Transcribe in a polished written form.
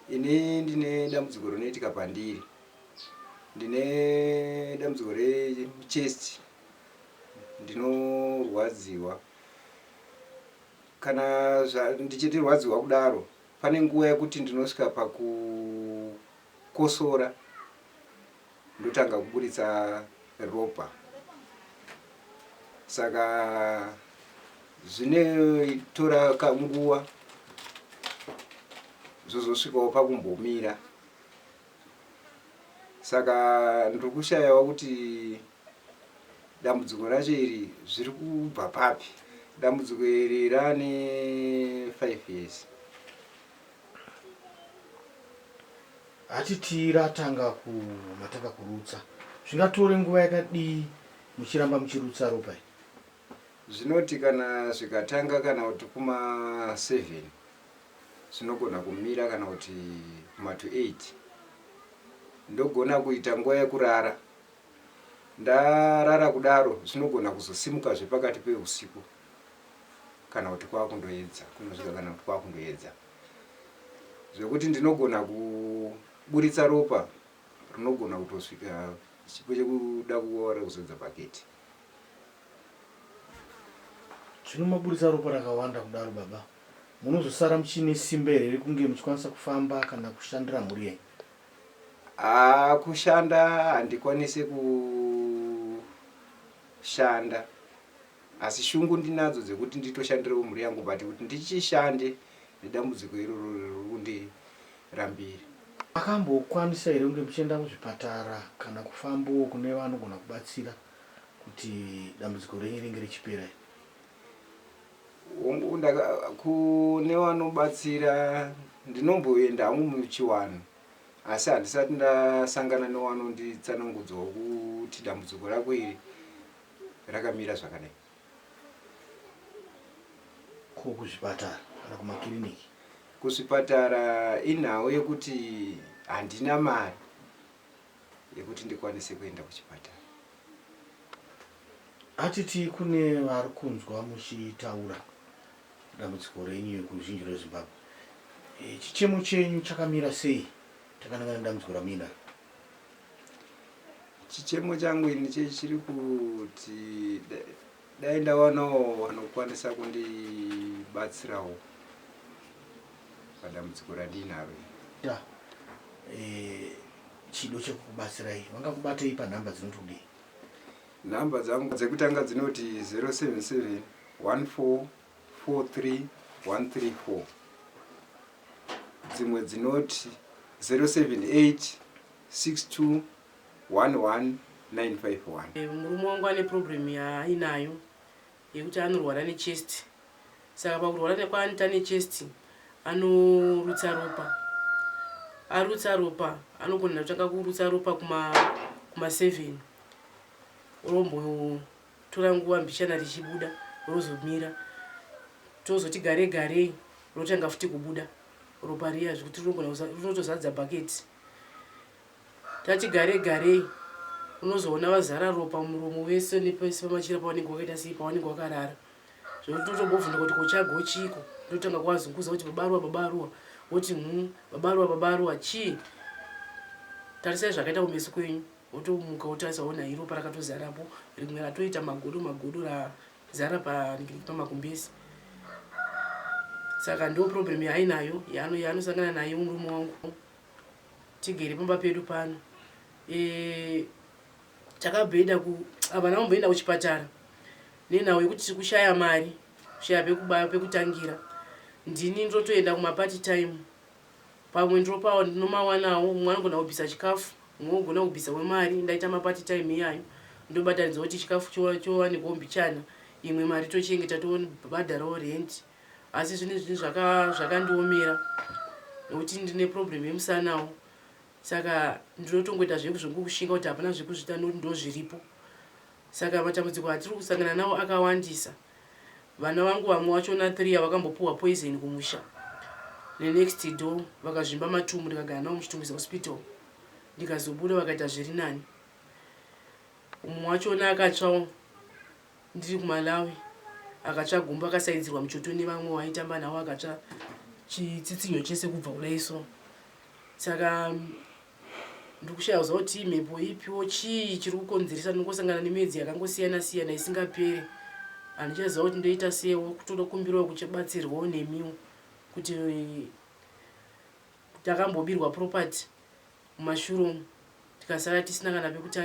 Ini ndine dambudziko rinoitika pandiri. Ndine dambudziko rechest, ndinorwadziwa. Kana ndichitirwadziwa kudaro, pane nguva yekuti ndinosvika pakukosora ndotanga kuburitsa ropa. Saka zvinotora kanguva zvozosvikawo pakumbomira. Saka ndiri kushayawo kuti dambudziko racho iri zviri kubva papi. Dambudziko iri rane 5 years. Hatiti ratanga ku matanga kurutsa zvingatore nguva yakadii muchiramba muchirutsa ropa iri? Zvinoti kana zvikatanga kana kuti kuma 7 zvinogona kumira kana kuti kuma to 8 ndogona kuita nguva yekurara ndarara kudaro zvinogona kuzosimukazve pakati peusiku kana kuti kwakundoedza kunosvika kana kuti kwakundoedza zvekuti ndinogona kuburitsa ropa rinogona kutosvika chipo chekuda kuora kuzodza bhaketi. Zvino maburitsa ropa rakawanda kudaro baba, munozosara muchiine simba here rekunge muchikwanisa kufamba kana kushandira mhuri yenyu? Haa kushanda handikwanise kushanda asi shungu ndinadzo dzekuti nditoshandirewo mhuri yangu but kuti ndichishande nedambudziko iroro riri kundirambira. Makambokwanisa here kunge muchienda kuzvipatara kana kufambawo kune vanogona kubatsira kuti dambudziko renyu ringe richipera iri? Hongu, kune vanobatsira ndinomboenda hangu muchiwanhu asi handisati ndasangana newanonditsanangudzawo kuti dambudziko rako iri rakamira zvakadai. Ko kuzvipatara kana kumakiriniki? Kuzvipatara inhau yekuti handina mari yekuti ndikwanise kuenda kuchipatara. Hatiti kune vari kunzwa muchitaura dambudziko renyu kuruzhinji rweZimbabwe. E, chichemo chenyu chakamira sei takanangana nedambudziko ramuinaro? Chichemo changu ini chechiri kuti dai ndawanawo vanokwanisa kundibatsirawo padambudziko randinaro iri. Ta e, chido chekukubatsirai vangakubatei panhamba dzinoti kudii? Nhamba dzangu dzekutanga dzinoti 077 14 43 134 dzimwe dzinoti 078 62 11 951. Murume wangu ane problem yaainayo yekuti anorwara nechest saka pakurwara kwaanoita nechest anorutsa ropa arutsa ropa anogona kutanga kurutsa ropa kuma kuma 7 rombotora nguva mbichana richibuda rozomira tozoti gare garei rotanga futi kubuda ropa riya zvekuti rinotozadza bhaketi Tati gare garei unozoona vazara ropa muromo wese nepese pamachira pavanenge wakaita sei pavanenge wakarara zvekuti totombobvunza kuti kochago chiiko ndotanga kuvazunguza kuti babaruwa babaruwa woti hm babaruwa babaruwa chii tarisai zvakaita kumeso kwenyu wotomuka wotarisa wona iropa rakatozarapo rimwe ratoita magodo magodo razara pamagumbezi saka ndo problem yaainayo yaanosangana nayo murume wangu Tigere pamba pedu pano e, takabhenda ku havana kumboenda kuchipatara nenhau yekuti tiri kushaya mari kushaya pekubaya pekutangira ndini ndotoenda kumapati time pamwe ndropawo ndinomawanawo mumwe anogona kubvisa chikafu mumwe ogona kubvisa wemari ndaita mapati time iyayo ndobatanidza kuti chikafu chowanikwawo mbichana imwe mari tochengeta tobhadharawo rent Asi zvinhu izvi zvakandiomera nekuti ndine problem yemusanawo saka ndinotongoita zvekuzvongokushinga kuti hapana zvekuzviita nekuti ndozviripo saka matambudziko atiri kusangana nawo akawandisa vana vangu vamwe vachona 3 avakambopuhwa poison kumusha nenext door vakazvimba matumbu ndikagara navo muchitungwiza hospital ndikazobuda vakaita zviri nani umwe wachona akatsvawo Ndiri kuMalawi akatsva gumbo akasaidzirwa muchoto nevamwe waitamba nawo akatsva chitsitsinho chese kubva kudai so. Saka ndikushaya kuziva kuti imhepo ipiwo, chii chiri kukonzeresa. Ndingosangana nemedzi yakangosiyana siyana isingaperi. Handichaziva kuti ndoita sewo. Kutoda kumbirawo kuchibatsirwawo nemiwo kuti takambobirwa property mumashure umu, tikasara tisina kana pekutangira.